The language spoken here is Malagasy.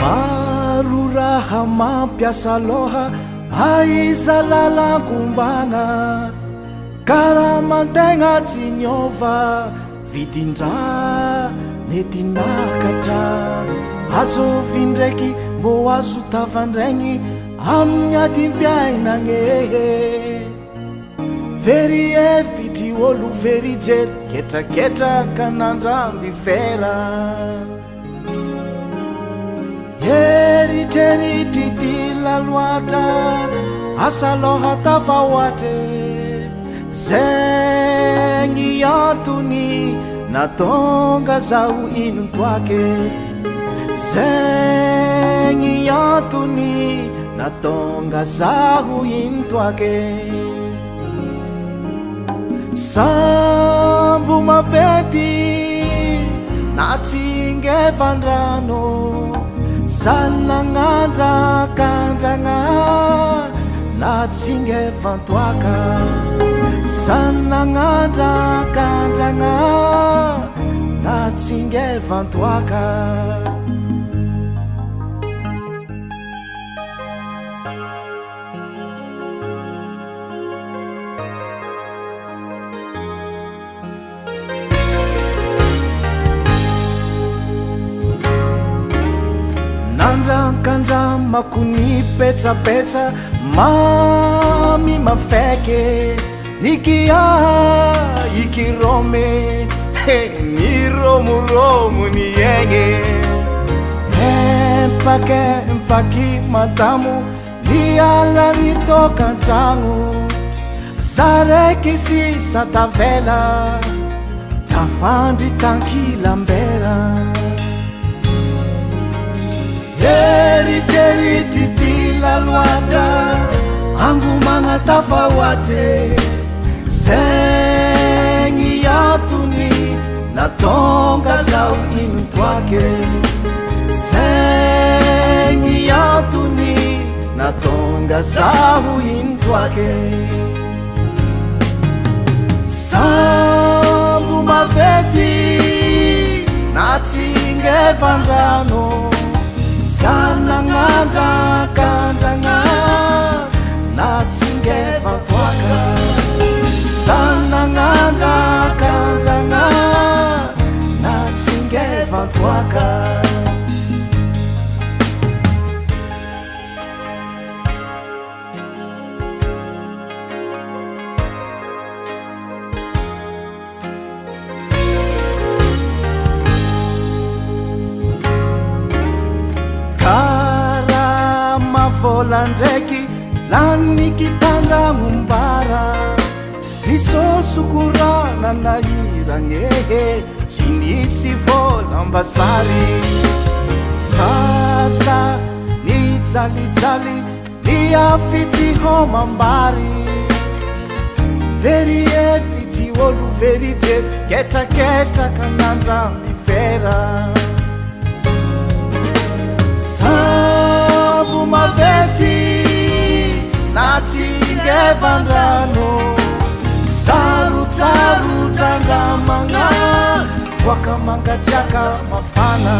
Maro raha mampiasa loha aiza lalan-kombagna Karaman-tegna tsy niova vidin-draha nety nakatra Azovy ndraiky mbô azo tavandraigny amin'ny adim-piainagna e Very efitry olo very jery ketraketraka nandramby fera Eritreritry ty laloatra asa loha tafahoatre Zegny antony natonga zaho inon-toake Zegny antony natonga zaho inon-toake Sambo maventy natsingevan-drano Zanagnandrakandragna natsingevan-toaka Zanagnandrakandragna natsingevan-toaka Nandrankandramako ny petsapetsa mamy mafeke Nikia ikirome niromoromo ny aigny Empake empaky madamo Niala ny tokantragno Za raiky sisa tavela Tafandry tankilambera Eritreritry dila loatra Angomagna tafahoatre Zegny antony natonga zaho inon-toake Zegny antony natonga zaho inon-toake Sambo maventy natsingevan-drano Zanagnandrakandragna natsingevan-toaka Zanagnandrakandragna natsingevan-toaka Karama vola ndraiky lany kitandragnombara Nisôsokorana nahiragna e tsy nisy vola mba sary Zaza nijalijaly niafy tsy homam-bary Very efitry olo very jery ketraketraka nandramby fera Sambo maventy natsingevan-drano Sarotsarotra andramagna toaka mangatsiaka mafana.